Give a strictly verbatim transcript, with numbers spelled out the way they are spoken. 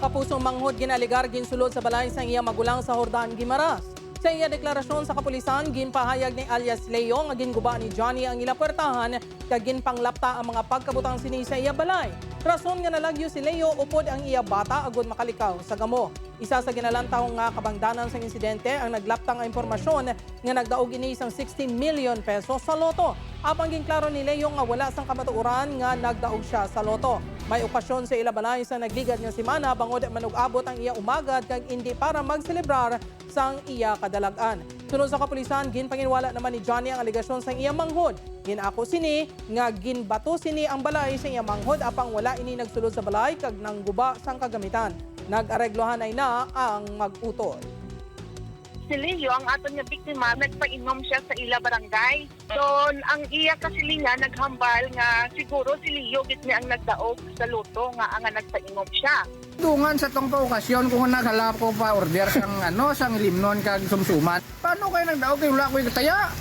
Pusong manghod ginalegar ginsulod sa balay sang iya magulang sa Jordan, Guimaras. Sa iya deklarasyon sa kapulisan, ginpahayag ni alias Leo nga ginguba ni Johnny ang ila puwertahan kag ginpanglapta ang mga pagkabutang sini sa iya balay. Rason nga nalagyo si Leo upod ang iya bata agud makalikaw sa gamo. Isa sa ginalantaw nga kabangdanan sang insidente ang naglapta nga impormasyon nga nagdaog ini sang sixty million pesos sa loto. Apang ginklaro ni Leo nga wala sang kamatuoran nga nagdaog sia sa loto. May okasyon sa ila balay sa nagligad nga semana bangod manug-abot ang iya umagad kag indi para magselebrar sang iya kadalag-an. Suno sa kapulisan, ginpanginwala naman ni Johnny ang alegasyon sang iya manghod. Ginako sini nga ginbato sini ang balay sa iya manghod apang wala ini nagsulod sa balay kag nangguba sang kagamitan. Nag-areglohanay na ang mag-utod. Si Leo, ang aton nga biktima, nagpainom siya sa ila barangay. So, ang iya kasilingan naghambal nga siguro si Leo gid ni ang nagdaog sa loto nga ang nagpainom siya. Dungan sa tong paokasyon kung naghalap ko pa order sang ano, sang limnon kag sumsuman. Paano kayo nagdaog kay wala ko'y kataya?